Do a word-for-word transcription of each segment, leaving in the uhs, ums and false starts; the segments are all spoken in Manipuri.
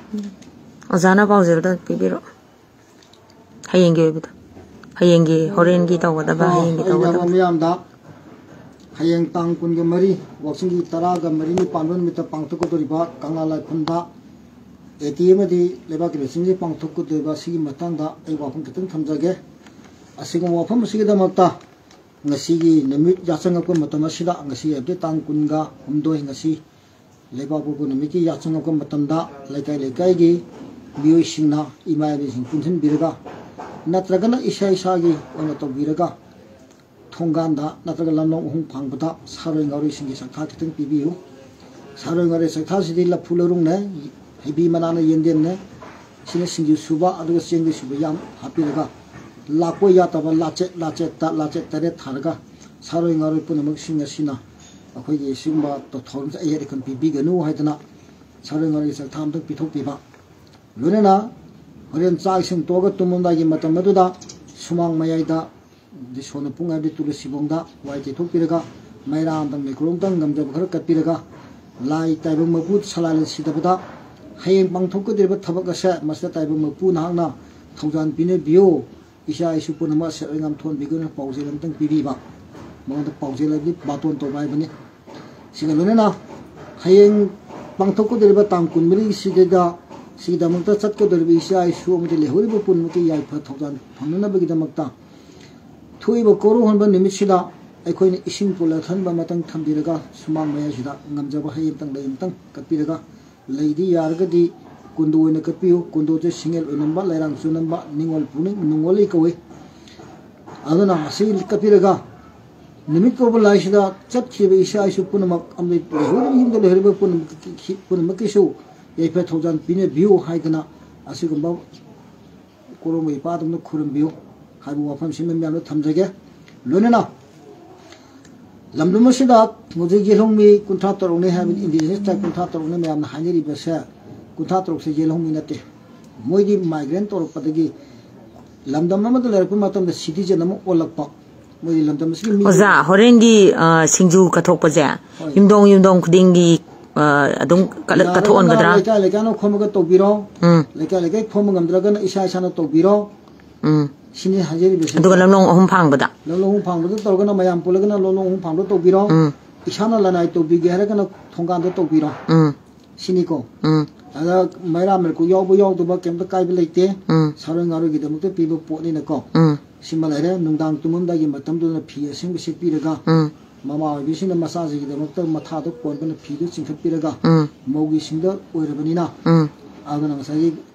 ꯑꯣꯖꯥꯅ ꯄꯥꯎꯖꯦꯜꯗ ꯄꯤꯕꯤꯔꯛꯑꯣ꯫ ꯍꯌꯦꯡꯒꯤ ꯑꯣꯏꯕꯗꯣ꯫ ꯍꯌꯦꯡꯒꯤ, ꯍꯣꯔꯦꯟꯒꯤ ꯇꯧꯒꯗꯕ, ꯍꯌꯦꯡꯒꯤ ꯑꯩꯅ ꯇꯧꯒꯗꯕ꯫ ꯃꯤꯌꯥꯝꯗ ꯍꯌꯦꯡ ꯇꯥꯡ ꯀꯨꯟꯒ ꯃꯔꯤ, ꯋꯥꯛꯆꯤꯡꯒꯤ ꯇꯔꯥꯒ ꯃꯔꯤꯅꯤ ꯄꯥꯟꯕ ꯅꯨꯃꯤꯠꯇ ꯄꯥꯡꯊꯣꯛꯀꯗꯧꯔꯤꯕ ꯀꯪꯂꯥ ꯂꯥꯏꯐꯝꯗ ꯑꯦ ꯇꯤ ꯑꯃꯗꯤ ꯂꯩꯕꯥꯛꯀꯤ ꯂꯨꯆꯤꯡꯕꯒꯤ ꯄꯥꯡꯊꯣꯛꯀꯗꯧꯔꯤꯕ ꯁꯤꯒꯤ ꯃꯇꯥꯡꯗ ꯑꯩ ꯋꯥꯐꯝ ꯈꯤꯇꯪ ꯊꯝꯖꯒꯦ꯫ ꯑꯁꯤꯒꯨꯝꯕ ꯋꯥꯐꯝ ꯑꯁꯤꯒꯤꯗꯃꯛꯇ ꯉꯁꯤꯒꯤ ꯅꯨꯃꯤꯠ ꯌꯥꯆꯪꯉꯛꯄ ꯃꯇꯝ ꯑꯁꯤꯗ, ꯉꯁꯤ ꯍꯥꯏꯕꯗꯤ ꯇꯥꯡ ꯀꯨꯟꯒ ꯍꯨꯝꯗꯣꯏ, ꯉꯁꯤ ꯂꯩꯕꯥꯛꯄꯣꯛꯄ ꯅꯨꯃꯤꯠꯀꯤ ꯌꯥꯆꯪꯉꯛꯄ ꯃꯇꯝꯗ ꯂꯩꯀꯥꯏ ꯂꯩꯀꯥꯏꯒꯤ ꯃꯤꯑꯣꯏꯁꯤꯡꯅ ꯏꯃꯥ ꯏꯕꯦꯟꯁꯤꯡ ꯄꯨꯟꯁꯤꯟꯕꯤꯔꯒ ꯅꯠꯇ꯭ꯔꯒꯅ ꯏꯁꯥ ꯏꯁꯥꯒꯤ ꯑꯣꯏꯅ ꯇꯧꯕꯤꯔꯒ ꯊꯣꯡꯒꯥꯟꯗ ꯅꯠꯇ꯭ꯔꯒ ꯂꯝꯂꯣꯡ ꯑꯍꯨꯝ ꯐꯥꯡꯕꯗ ꯁꯥꯔꯣꯏ ꯉꯥꯔꯣꯏꯁꯤꯡꯒꯤ ꯆꯥꯛꯊꯥ ꯈꯤꯇꯪ ꯄꯤꯕꯤꯌꯨ꯫ ꯁꯥꯔꯣꯏ ꯉꯥꯔꯣꯏ ꯆꯥꯛꯊꯥꯁꯤꯗꯤ ꯂꯐꯨ ꯂꯔꯨꯡꯅꯦ, ꯍꯩꯕꯤ ꯃꯅꯥꯅ ꯌꯦꯟꯗꯦꯝꯅꯦ, ꯁꯤꯅ ꯁꯤꯡꯖꯨ ꯁꯨꯕ, ꯑꯗꯨꯒ ꯆꯦꯡꯗꯩ ꯁꯨꯕ ꯌꯥꯝ ꯍꯥꯞꯄꯤꯔꯒ ꯂꯥꯛꯄ ꯌꯥꯗꯕ ꯂꯥꯆꯦꯠ ꯂꯥꯆꯦꯠꯇ ꯂꯥꯆꯦꯠ ꯇꯔꯦꯠ ꯊꯥꯔꯒ ꯁꯥꯔꯣꯏ ꯉꯥꯔꯣꯏ ꯄꯨꯝꯅꯃꯛꯁꯤꯡ ꯑꯁꯤꯅ ꯑꯩꯈꯣꯏꯒꯤ ꯁꯤꯒꯨꯝꯕ ꯊꯧꯔꯝꯁꯦ ꯑꯍꯦꯠ ꯑꯈꯟ ꯄꯤꯕꯤꯒꯅꯨ ꯍꯥꯏꯗꯅ ꯁꯥꯔꯣꯏ ꯉꯥꯔꯣꯏꯒꯤ ꯆꯥꯛꯊꯥ ꯑꯃꯇꯪ ꯄꯤꯊꯣꯛꯄꯤꯕ꯫ ꯂꯣꯏꯅꯅ ꯍꯣꯔꯦꯟ ꯆꯥꯛ ꯏꯁꯤꯡ ꯇꯣꯛꯑꯒ ꯇꯨꯝꯃꯝꯗꯥꯏꯒꯤ ꯃꯇꯝ ꯑꯗꯨꯗ ꯁꯨꯃꯥꯡ ꯃꯌꯥꯏꯗ ꯗꯤꯁꯣꯟꯅ ꯄꯨꯡ ꯍꯥꯏꯕꯗꯤ ꯇꯨꯂꯁꯤꯕꯣꯡꯗ ꯋꯥꯏ ꯇꯩꯊꯣꯛꯄꯤꯔꯒ ꯃꯩꯔꯥ ꯑꯃꯇꯪ ꯃꯩꯀ꯭ꯔꯣ ꯑꯃꯇꯪ ꯉꯝꯖꯕ ꯈꯔ ꯀꯠꯄꯤꯔꯒ ꯂꯥꯏ ꯇꯥꯏꯕꯪ ꯃꯄꯨ ꯁꯂꯥꯏ ꯁꯤꯗꯕꯗ ꯍꯌꯦꯡ ꯄꯥꯡꯊꯣꯛꯀꯗꯧꯔꯤꯕ ꯊꯕꯛ ꯑꯁꯦ ꯃꯁꯤꯗ ꯇꯥꯏꯕꯪ ꯃꯄꯨ ꯅꯍꯥꯛꯅ ꯊꯧꯖꯥꯜ ꯄꯤꯅꯕꯤꯌꯨ꯫ ꯏꯆꯥ ꯏꯁꯨ ꯄꯨꯝꯅꯃꯛ ꯁꯦꯠ ꯉꯥꯝ ꯊꯣꯟꯕꯤꯒꯅꯨ ꯄꯥꯎꯖꯦꯜ ꯑꯃꯇꯪ ꯄꯤꯕꯤꯕ꯫ ꯃꯉꯣꯟꯗ ꯄꯥꯎꯖꯦꯜ ꯍꯥꯏꯕꯗꯤ ꯕꯥꯇꯣꯟ ꯇꯧꯕ ꯍꯥꯏꯕꯅꯤ꯫ ꯁꯤꯒ ꯂꯣꯏꯅꯅ ꯍꯌꯦꯡ ꯄꯥꯡꯊꯣꯛꯀꯗꯧꯔꯤꯕ ꯇꯥꯡ ꯀꯨꯟꯃꯔꯤꯁꯤꯗ ꯁꯤꯒꯤꯗꯃꯛꯇ ꯆꯠꯀꯗꯧꯔꯤꯕ ꯏꯆꯥ ꯏꯁꯨ ꯑꯃꯗꯤ ꯂꯩꯍꯧꯔꯤꯕ ꯄꯨꯝꯅꯃꯛꯀꯤ ꯌꯥꯏꯐ ꯊꯧꯖꯥꯜ ꯐꯪꯅꯅꯕꯒꯤꯗꯃꯛꯇ ꯊꯣꯛꯏꯕ ꯀꯣꯔꯧ ꯍꯣꯟꯕ ꯅꯨꯃꯤꯠꯁꯤꯗ ꯑꯩꯈꯣꯏꯅ ꯏꯁꯤꯡ ꯄꯨꯜꯂ ꯊꯟꯕ ꯑꯃꯇꯪ ꯊꯝꯕꯤꯔꯒ ꯁꯨꯃꯥꯡ ꯃꯌꯥꯏꯁꯤꯗ ꯉꯝꯖꯕ ꯍꯩ ꯑꯃꯇꯪ ꯂꯩ ꯑꯃꯇꯪ ꯀꯠꯄꯤꯔꯒ ꯂꯩꯗꯤ ꯌꯥꯔꯒꯗꯤ ꯀꯨꯟꯗꯣ ꯑꯣꯏꯅ ꯀꯠꯄꯤꯌꯨ꯫ ꯀꯨꯟꯗꯣꯁꯦ ꯁꯤꯡꯉꯦꯜ ꯑꯣꯏꯅꯝꯕ, ꯂꯩꯔꯥꯡ ꯆꯨꯅꯝꯕ, ꯅꯤꯡꯉꯣꯜ ꯄꯨꯛꯅꯤꯡ ꯅꯨꯡꯉꯣꯜꯂꯤ ꯀꯧꯏ꯫ ꯑꯗꯨꯅ ꯃꯁꯤ ꯀꯠꯄꯤꯔꯒ ꯅꯨꯃꯤꯠ ꯀꯧꯕ ꯂꯥꯏꯁꯤꯗ ꯆꯠꯈꯤꯕ ꯏꯆꯥ ꯏꯁꯨ ꯄꯨꯝꯅꯃꯛ ꯑꯃꯗꯤ ꯂꯩꯍꯧꯔꯤꯕ ꯌꯨꯝꯗ ꯂꯩꯍꯧꯔꯤꯕ ꯄꯨꯝꯅꯃꯛꯀꯤ-, ꯄꯨꯝꯅꯃꯛꯀꯤꯁꯨ ꯌꯥꯏꯐ ꯊꯧꯖꯥꯜ ꯄꯤꯅꯕꯤꯌꯨ ꯍꯥꯏꯗꯅ ꯑꯁꯤꯒꯨꯝꯕ ꯀꯣꯔꯧꯕ ꯏꯄꯥꯗꯧꯅ ꯈꯨꯔꯨꯝꯕꯤꯌꯨ ꯍꯥꯏꯕ ꯋꯥꯐꯝꯁꯤꯃ ꯃꯌꯥꯝꯗ ꯊꯝꯖꯒꯦ꯫ ꯂꯣꯏꯅꯅ ꯂꯝꯗꯝ ꯑꯁꯤꯗ ꯍꯧꯖꯤꯛ ꯌꯦꯜꯍꯧꯃꯤ ꯀꯨꯟꯊ꯭ꯔꯥ ꯇꯔꯨꯛꯅꯤ ꯍꯥꯏꯕ indigenous tribe ꯀꯨꯟꯊ꯭ꯔꯥ ꯇꯔꯨꯛꯅꯤ ꯃꯌꯥꯝꯅ ꯍꯥꯏꯅꯔꯤꯕꯁꯦ, ꯀꯨꯟꯊ꯭ꯔꯥ ꯇꯔꯨꯛꯁꯦ ꯌꯦꯜꯍꯧꯃꯤ ꯅꯠꯇꯦ꯫ ꯃꯣꯏꯗꯤ migrant ꯇꯧꯔꯛꯄꯗꯒꯤ ꯂꯝꯗꯝ ꯑꯃꯗ ꯂꯩꯔꯛꯄ ꯃꯇꯝꯗ citizen ꯑꯃ ꯑꯣꯜꯂꯛꯄ, ꯃꯣꯏꯗꯤ ꯂꯝꯗꯝ ꯑꯁꯤꯒꯤ ꯃꯤ ꯑꯣꯖꯥ, ꯍꯣꯔꯦꯟꯒꯤ, ꯑ, ꯁꯤꯡꯖꯨ ꯀꯠꯊꯣꯛꯄꯁꯦ ꯍꯣꯏ꯫ ꯌꯨꯝꯊꯣꯡ ꯌꯨꯝꯊꯣꯡ ꯈꯨꯗꯤꯡꯒꯤ ꯑ, ꯑꯗꯨꯝ ꯀꯠꯂ-, ꯌꯥꯔꯒꯅ ꯀꯠꯊꯣꯛꯍꯟꯒꯗ꯭ꯔꯥ? ꯂꯩꯀꯥꯏ ꯂꯩꯀꯥꯏꯅ ꯈꯣꯝꯃꯒ ꯇꯧꯕꯤꯔꯣ꯫ ꯎꯝ꯫ ꯂꯩꯀꯥꯏ ꯂꯩꯀꯥꯏ ꯈꯣꯝꯕ ꯉꯝꯗ꯭ꯔꯒꯅ ꯏꯁꯥ ꯏꯁꯥꯅ ꯇꯧꯕꯤꯔꯣ꯫ ꯎꯝ꯫ ꯁꯤꯅꯤ ꯍꯥꯏꯖꯔꯤꯕꯁꯦ꯫ ꯑꯗꯨꯒ ꯂꯝꯂꯣꯡ ꯑꯍꯨꯝ ꯐꯥꯡꯕꯗ? ꯂꯝꯂꯣꯡ ꯑꯍꯨꯝ ꯐꯥꯡꯕꯗ ꯇꯧꯔꯒꯅ ꯃꯌꯥꯝ ꯄꯨꯜꯂꯒꯅ ꯂꯝꯂꯣꯡ ꯑꯍꯨꯝ ꯐꯥꯡꯕꯗ ꯇꯧꯕꯤꯔꯣ꯫ ꯎꯝ꯫ ꯏꯁꯥꯅ ꯂꯅꯥꯏ ꯇꯧꯕꯤꯒꯦ ꯍꯥꯏꯔꯒꯅ ꯊꯣꯡꯒꯥꯟꯗ ꯇꯧꯕꯤꯔꯣ꯫ ꯎꯝ꯫ ꯁꯤꯅꯤꯀꯣ꯫ ꯎꯝ꯫ ꯑꯗ ꯃꯩꯔꯥ ꯃꯩꯀꯨ ꯌꯥꯎꯕ ꯌꯥꯎꯗꯕ ꯀꯩꯝꯇ ꯀꯥꯏꯕ ꯂꯩꯇꯦ꯫ ꯎꯝ꯫ ꯁꯥꯔꯣꯏ ꯉꯥꯔꯣꯏꯒꯤꯗꯃꯛꯇ ꯄꯤꯕ ꯄꯣꯠꯅꯤꯅꯀꯣ꯫ ꯎꯝ꯫ ꯁꯤꯃ ꯂꯩꯔꯦ꯫ ꯅꯨꯡꯗꯥꯡ ꯇꯨꯝꯃꯝꯗꯥꯏꯒꯤ ꯃꯇꯝꯗꯨꯗ ꯐꯤ ꯑꯁꯦꯡꯕ ꯁꯦꯠꯄꯤꯔꯒ, ꯎꯝ꯫ ꯃꯃꯥ ꯑꯣꯏꯕꯤꯁꯤꯡꯅ ꯃꯆꯥꯁꯤꯡꯒꯤꯗꯃꯛꯇ ꯃꯊꯥꯗ ꯀꯣꯟꯕꯅ ꯐꯤꯗꯨ ꯆꯤꯡꯈꯠꯄꯤꯔꯒ, ꯎꯝ꯫ ꯃꯧꯒꯤ ꯁꯤꯡꯗ ꯑꯣꯏꯔꯕꯅꯤꯅ, ꯎꯝ꯫ ꯑꯗꯨꯅ ꯉꯁꯥꯏꯒꯤ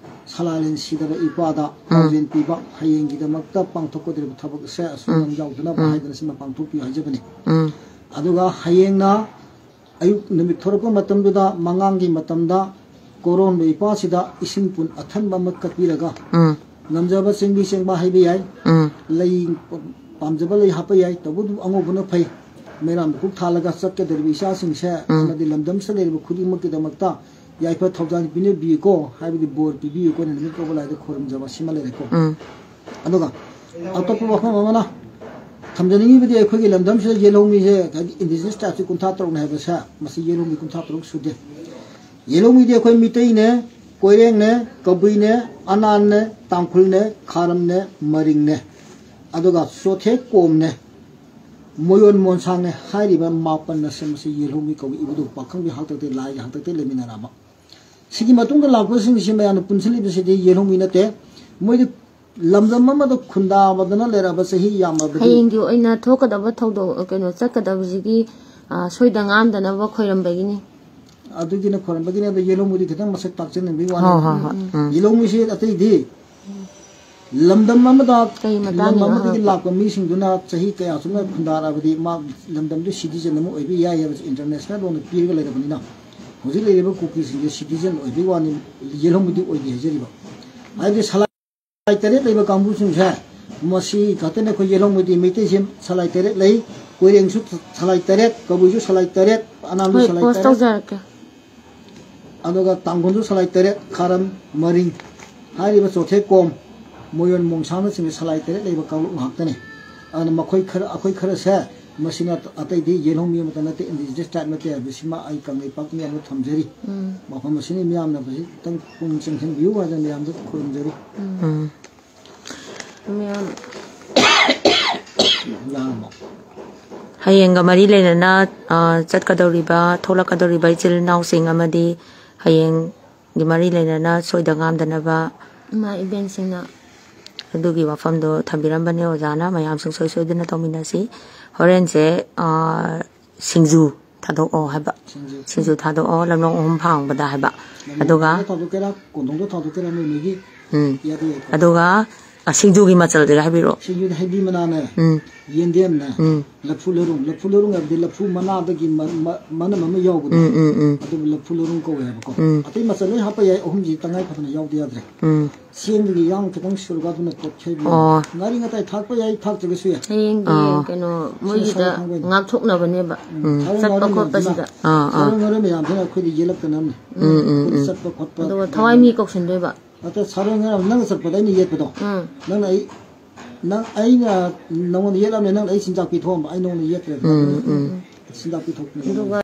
ꯁꯂꯥꯏꯂꯦꯟ ꯁꯤꯗꯕ ꯏꯄꯥꯗ ꯎꯝ꯫ ꯄꯥꯎꯖꯦꯜ ꯄꯤꯕ, ꯍꯌꯦꯡꯒꯤꯗꯃꯛꯇ ꯄꯥꯡꯊꯣꯛꯀꯗꯧꯔꯤꯕ ꯊꯕꯛ ꯑꯁꯦ ꯑꯁꯣꯏ ꯎꯝ꯫ ꯑꯉꯥꯝ ꯌꯥꯎꯗꯅꯕ ꯎꯝ꯫ ꯍꯥꯏꯗꯅ ꯁꯤꯃ ꯄꯥꯡꯊꯣꯛꯄꯤꯌꯨ ꯍꯥꯏꯖꯕꯅꯤ꯫ ꯎꯝ꯫ ꯑꯗꯨꯒ ꯍꯌꯦꯡꯅ ꯑꯌꯨꯛ ꯅꯨꯃꯤꯠ ꯊꯣꯔꯛꯄ ꯃꯇꯝꯗꯨꯗ ꯃꯉꯥꯡꯒꯤ ꯃꯇꯝꯗ ꯀꯣꯔꯣꯟꯕ ꯏꯄꯥꯁꯤꯗ ꯏꯁꯤꯡ ꯄꯨꯟ ꯑꯊꯟꯕ ꯑꯃ ꯀꯠꯄꯤꯔꯒ, ꯎꯝ꯫ ꯉꯝꯖꯕ ꯆꯦꯡꯕꯤ ꯆꯦꯡꯕꯥ ꯍꯩꯕ ꯌꯥꯏ, ꯎꯝ꯫ ꯂꯩ, ꯄꯥꯝꯖꯕ ꯂꯩ ꯍꯥꯞꯄ ꯌꯥꯏ, ꯇꯧꯕꯗꯨ ꯑꯉꯧꯕꯅ ꯐꯩ꯫ ꯃꯩꯔꯥ ꯃꯩꯀꯨꯞ ꯊꯥꯜꯂꯒ ꯆꯠꯀꯗꯧꯔꯤꯕ ꯏꯆꯥꯁꯤꯡꯁꯦ ꯎꯝ꯫ ꯑꯃꯗꯤ ꯂꯝꯗꯝꯁꯤꯗ ꯂꯩꯔꯤꯕ ꯈꯨꯗꯤꯡꯃꯛꯀꯤꯗꯃꯛꯇ ꯌꯥꯏꯐ ꯊꯧꯖꯥꯜ ꯄꯤꯅꯕꯤꯌꯨꯀꯣ ꯍꯥꯏꯕꯗꯤ ꯕꯣꯔ ꯄꯤꯕꯤꯌꯨꯀꯣ ꯍꯥꯏꯅ ꯅꯨꯃꯤꯠ ꯀꯧꯕ ꯂꯥꯏꯗ ꯈꯨꯔꯨꯝꯖꯕ ꯁꯤꯃ ꯂꯩꯔꯦꯀꯣ꯫ ꯎꯝ꯫ ꯑꯗꯨꯒ ꯑꯇꯣꯞꯄ ꯋꯥꯐꯝ ꯑꯃꯅ ꯊꯝꯖꯅꯤꯡꯉꯤꯕꯗꯤ ꯑꯩꯈꯣꯏꯒꯤ ꯂꯝꯗꯝꯁꯤꯗ ꯌꯦꯜꯍꯧꯃꯤꯁꯦ, ꯍꯥꯏꯗꯤ indigenous tribeꯁꯦ ꯀꯨꯟꯊ꯭ꯔꯥ ꯇꯔꯨꯛꯅꯦ ꯍꯥꯏꯕꯁꯦ, ꯃꯁꯤ ꯌꯦꯜꯍꯧꯃꯤ ꯀꯨꯟꯊ꯭ꯔꯥ ꯇꯔꯨꯛ ꯁꯨꯗꯦ꯫ ꯌꯦꯜꯍꯧꯃꯤꯗꯤ ꯑꯩꯈꯣꯏ ꯃꯤꯇꯩꯅꯦ, ꯀꯣꯏꯔꯦꯡꯅꯦ, ꯀꯕꯨꯏꯅꯦ, ꯑꯅꯥꯟꯅꯦ, ꯇꯥꯡꯈꯨꯜꯅꯦ, ꯈꯥꯔꯝꯅꯦ, ꯃꯔꯤꯡꯅꯦ, ꯑꯗꯨꯒ ꯆꯣꯊꯦ ꯀꯣꯝꯅꯦ, ꯃꯣꯌꯣꯟ ꯃꯣꯟꯁꯥꯡꯅꯦ ꯍꯥꯏꯔꯤꯕ ꯃꯥꯄꯟ ꯑꯁꯦ ꯃꯁꯤ ꯌꯦꯜꯍꯧꯃꯤ ꯀꯧꯏ꯫ ꯏꯕꯨꯙꯧ ꯄꯥꯈꯪꯕꯤ ꯍꯥꯛꯇꯛꯇꯒꯤ, ꯂꯥꯏꯒꯤ ꯍꯥꯛꯇꯛꯇꯒꯤ ꯂꯩꯃꯤꯟꯅꯔꯛꯑꯕ꯫ ꯁꯤꯒꯤ ꯃꯇꯨꯡꯗ ꯂꯥꯛꯄꯁꯤꯡꯁꯤ ꯃꯌꯥꯝꯅ ꯄꯨꯟꯁꯤꯜꯂꯤꯕꯁꯤꯗꯤ ꯌꯦꯜꯍꯧꯃꯤ ꯅꯠꯇꯦ꯫ ꯃꯣꯏꯗꯤ ꯂꯝꯗꯝ ꯑꯃꯗ ꯈꯨꯟꯗꯥꯕꯗꯅ ꯂꯩꯔꯛꯑꯕ ꯆꯍꯤ ꯌꯥꯝꯂꯕꯗꯤ ꯍꯌꯦꯡꯒꯤ ꯑꯣꯏꯅ ꯊꯣꯛꯀꯗꯕ ꯊꯧꯗꯣꯛ, ꯀꯩꯅꯣ, ꯆꯠꯀꯗꯕꯁꯤꯒꯤ, ꯑ, ꯁꯣꯏꯗ ꯉꯥꯝꯗꯅꯕ ꯈꯣꯏꯔꯝꯕꯒꯤꯅꯤ꯫ ꯑꯗꯨꯒꯤꯅ ꯈꯣꯏꯔꯝꯕꯒꯤꯅꯦ꯫ ꯑꯗꯣ ꯌꯦꯜꯍꯧꯃꯤꯗꯤ ꯈꯤꯇꯪ ꯃꯁꯛ ꯇꯥꯛꯆꯅꯤꯡꯕꯒꯤ ꯋꯥꯅꯤ꯫ ꯍꯣꯏ, ꯍꯣꯏ, ꯍꯣꯏ꯫ ꯎꯝ꯫ ꯌꯦꯜꯍꯧꯃꯤꯁꯤ ꯑꯇꯩꯗꯤ ꯂꯝꯗꯝ ꯑꯃꯗ, ꯀꯩ ꯃꯇꯥꯡꯒꯤꯅꯣ ꯂꯝ ꯑꯃꯗꯒꯤ ꯍꯪꯉꯛꯄ? ꯂꯥꯛꯄ ꯃꯤꯁꯤꯡꯗꯨꯅ ꯆꯍꯤ ꯀꯌꯥ ꯁꯨꯝꯅ ꯈꯨꯟꯗꯥꯔꯛꯑꯕꯗꯤ ꯃꯥ ꯂꯝꯗꯝꯗꯨ citizen ꯑꯃ ꯑꯣꯏꯕ ꯌꯥꯏ ꯍꯥꯏꯕꯁꯤ international ꯑꯣꯏꯅ ꯄꯤꯔꯒ ꯂꯩꯔꯕꯅꯤꯅ ꯍꯧꯖꯤꯛ ꯂꯩꯔꯤꯕ ꯀꯨꯀꯤꯁꯤꯡꯁꯦ citizen ꯑꯣꯏꯕꯒꯤ ꯋꯥꯅꯤ, ꯌꯦꯜꯍꯧꯃꯤꯗꯤ ꯑꯣꯏꯗꯦ ꯍꯥꯏꯖꯔꯤꯕ꯫ ꯍꯥꯏꯕꯗꯤ ꯁꯂꯥꯏ ꯇꯔꯦꯠ ꯂꯩꯕ ꯀꯥꯡꯕꯨꯁꯤꯡꯁꯦ ꯃꯁꯤ ꯈꯛꯇꯅꯤ ꯑꯩꯈꯣꯏ ꯌꯦꯜꯍꯧꯃꯤꯗꯤ꯫ ꯃꯩꯇꯩꯁꯦ ꯁꯂꯥꯏ ꯇꯔꯦꯠ ꯂꯩ, ꯀꯣꯏꯔꯦꯡꯁꯨ ꯁꯂꯥꯏ ꯇꯔꯦꯠ, ꯀꯕꯨꯏꯁꯨ ꯁꯂꯥꯏ ꯇꯔꯦꯠ, ꯑꯅꯥꯝꯁꯨ ꯍꯣꯏ, ꯁꯂꯥꯏ post ꯇꯔꯦꯠ꯫ ꯇꯧꯖꯔꯛꯀꯦ꯫ ꯑꯗꯨꯒ ꯇꯥꯡꯈꯨꯜꯁꯨ ꯁꯂꯥꯏ ꯇꯔꯦꯠ, ꯈꯥꯔꯝ ꯃꯔꯤꯡ ꯍꯥꯏꯔꯤꯕ ꯆꯣꯊꯦ ꯀꯣꯝ, ꯃꯣꯌꯣꯟ ꯃꯣꯡꯁꯥꯡꯅꯆꯤꯡꯕ ꯁꯂꯥꯏ ꯇꯔꯦꯠ ꯂꯩꯕ ꯀꯥꯡꯂꯨꯞ ꯉꯥꯛꯇꯅꯤ꯫ ꯑꯗꯨꯅ ꯃꯈꯣꯏ ꯈꯔ, ꯑꯩꯈꯣꯏ ꯈꯔꯁꯦ ꯃꯁꯤꯅ ꯑꯇꯩꯗꯤ ꯌꯦꯜꯍꯧꯃꯤ ꯑꯃꯠꯇ ꯅꯠꯇꯦ, indigenous tribe ꯅꯠꯇꯦ ꯍꯥꯏꯕꯁꯤꯃ ꯑꯩ ꯀꯪꯂꯩꯄꯥꯛ ꯃꯤꯌꯥꯝꯗ ꯊꯝꯖꯔꯤ꯫ ꯎꯝ꯫ ꯃꯐꯝ ꯑꯁꯤꯅ ꯃꯤꯌꯥꯝꯅ ꯃꯁꯤ ꯈꯤꯇꯪ ꯄꯨꯛꯅꯤꯡ ꯆꯪꯁꯤꯟꯕꯤꯌꯨ ꯍꯥꯏꯗꯅ ꯃꯌꯥꯝꯗ ꯈꯨꯔꯨꯝꯖꯔꯤ꯫ ꯎꯝ꯫ ꯃꯌꯥꯝ ꯌꯥꯔꯕꯣ? ꯍꯌꯦꯡꯒ ꯃꯔꯤ ꯂꯩꯅꯅ, ꯑ, ꯆꯠꯀꯗꯧꯔꯤꯕ, ꯊꯣꯛꯂꯛꯀꯗꯧꯔꯤꯕ ꯏꯆꯤꯜ ꯏꯅꯥꯎꯁꯤꯡ ꯑꯃꯗꯤ ꯍꯌꯦꯡꯒꯤ ꯃꯔꯤ ꯂꯩꯅꯅ ꯁꯣꯏꯗ ꯉꯥꯝꯗꯅꯕ ꯏꯃꯥ ꯏꯕꯦꯟꯁꯤꯡꯅ ꯑꯗꯨꯒꯤ ꯋꯥꯐꯝꯗꯣ ꯊꯝꯕꯤꯔꯝꯕꯅꯦ ꯑꯣꯖꯥꯅ꯫ ꯃꯌꯥꯝ ꯁꯨꯡꯁꯣꯏ ꯁꯣꯏꯗꯅ ꯇꯧꯃꯤꯟꯅꯁꯤ꯫ ꯍꯣꯔꯦꯟꯁꯦ, ꯑ, ꯁꯤꯡꯖꯨ ꯊꯥꯗꯣꯛꯑꯣ ꯍꯥꯏꯕ꯫ ꯁꯤꯡꯖꯨ꯫ ꯁꯤꯡꯖꯨ ꯊꯥꯗꯣꯛꯑꯣ, ꯂꯝꯂꯣꯡ ꯑꯍꯨꯝ ꯐꯥꯡꯕꯗ ꯍꯥꯏꯕ꯫ ꯂꯝꯂꯣꯡ ꯑꯗꯨꯒ ꯑꯍꯨꯝꯗ ꯊꯥꯗꯣꯛꯀꯦꯔꯥ, ꯀꯣꯟꯊꯣꯡꯗ ꯊꯥꯗꯣꯛꯀꯦꯔꯥ, ꯅꯣꯏ ꯅꯣꯏꯒꯤ ꯎꯝ꯫ ꯏꯌꯥꯗ ꯌꯥꯏꯀꯣ꯫ ꯑꯗꯨꯒ, ꯑ, ꯁꯤꯡꯖꯨꯒꯤ ꯃꯆꯜꯗꯨꯒ ꯍꯥꯏꯕꯤꯔꯛꯑꯣ꯫ ꯁꯤꯡꯖꯨꯗ ꯍꯩꯕꯤ ꯃꯅꯥꯅꯦ, ꯎꯝ꯫ ꯌꯦꯟꯗꯦꯝꯅꯦ, ꯎꯝ꯫ ꯂꯐꯨ ꯂꯩꯔꯨꯝ, ꯂꯐꯨ ꯂꯩꯔꯨꯝ ꯍꯥꯏꯕꯗꯤ ꯂꯐꯨ ꯃꯅꯥꯗꯒꯤ ꯃ-, ꯃ-, ꯃꯅꯝ ꯑꯃ ꯌꯥꯎꯕꯗꯣ, ꯎꯝ, ꯎꯝ, ꯎꯝ꯫ ꯑꯗꯨꯕꯨ ꯂꯐꯨ ꯂꯩꯔꯨꯝ ꯀꯧꯋꯦ ꯍꯥꯏꯕꯀꯣ꯫ ꯎꯝ꯫ ꯑꯇꯩ ꯃꯆꯜ ꯂꯣꯏ ꯍꯥꯞꯄ ꯌꯥꯏ, ꯑꯍꯨꯝꯁꯤ ꯇꯉꯥꯏ ꯐꯗꯅ ꯌꯥꯎꯗ ꯌꯥꯗ꯭ꯔꯦ꯫ ꯎꯝ꯫ ꯆꯦꯡꯗꯒꯤ ꯌꯥꯝ ꯈꯤꯇꯪ ꯁꯨꯔꯒ ꯑꯗꯨꯅ ꯇꯣꯠꯈꯩꯕꯤ꯫ ꯑꯣ꯫ ꯉꯥꯔꯤ ꯉꯇꯥꯏ ꯊꯥꯛꯄ ꯌꯥꯏ, ꯊꯥꯛꯇ꯭ꯔꯒꯁꯨ ꯌꯥꯏ꯫ ꯍꯌꯦꯡꯒꯤ ꯑꯥ꯫ ꯀꯩꯅꯣ ꯃꯣꯏꯒꯤꯗ ꯁꯤꯅ ꯁꯥ ꯊꯥꯡꯕ ꯑꯣꯏꯅ꯫ ꯉꯥꯛꯊꯣꯛꯅꯕꯅꯦꯕ꯫ ꯎꯝ꯫ ꯁꯥꯔꯣꯏ ꯆꯠꯄ ꯉꯥꯔꯣꯏ ꯈꯣꯠꯄꯁꯤꯗ꯫ ꯃꯌꯥꯝꯁꯤꯅ, ꯑꯥ, ꯑꯥ꯫ ꯁꯥꯔꯣꯏ ꯉꯥꯔꯣꯏ ꯃꯌꯥꯝꯁꯤꯅ ꯑꯩꯈꯣꯏꯗꯤ ꯌꯦꯜꯂꯛꯇꯅꯕꯅꯤ꯫ ꯎꯝ, ꯎꯝ, ꯎꯝ꯫ ꯆꯠꯄ ꯈꯣꯠꯄ ꯑꯗꯨꯒ ꯊꯋꯥꯏ ꯃꯤ ꯀꯧꯁꯟꯗꯣꯏꯕ꯫ ꯅꯠꯇꯦ, ꯁꯥꯔꯣꯏ ꯉꯥꯔꯣꯏ ꯅꯪꯅ ꯆꯠꯄꯗ ꯑꯩꯅ ꯌꯦꯠꯄꯗꯣ꯫ ꯎꯝ꯫ ꯅꯪꯅ ꯑꯩ, ꯅꯪ, ꯑꯩꯅ ꯅꯪꯉꯣꯟꯗ ꯌꯦꯠꯂꯝꯃꯦ, ꯅꯪꯅ ꯑꯩ ꯆꯤꯟꯖꯥꯛ ꯄꯤꯊꯣꯛꯑꯝꯕ, ꯑꯩ ꯅꯉꯣꯟꯗ ꯌꯦꯠꯇ꯭ꯔꯦꯗꯅ꯫ ꯎꯝ, ꯎꯝ꯫ ꯆꯤꯟꯖꯥꯛ ꯄꯤꯊꯣꯛꯄꯅꯦ꯫ ꯑꯗꯨꯒ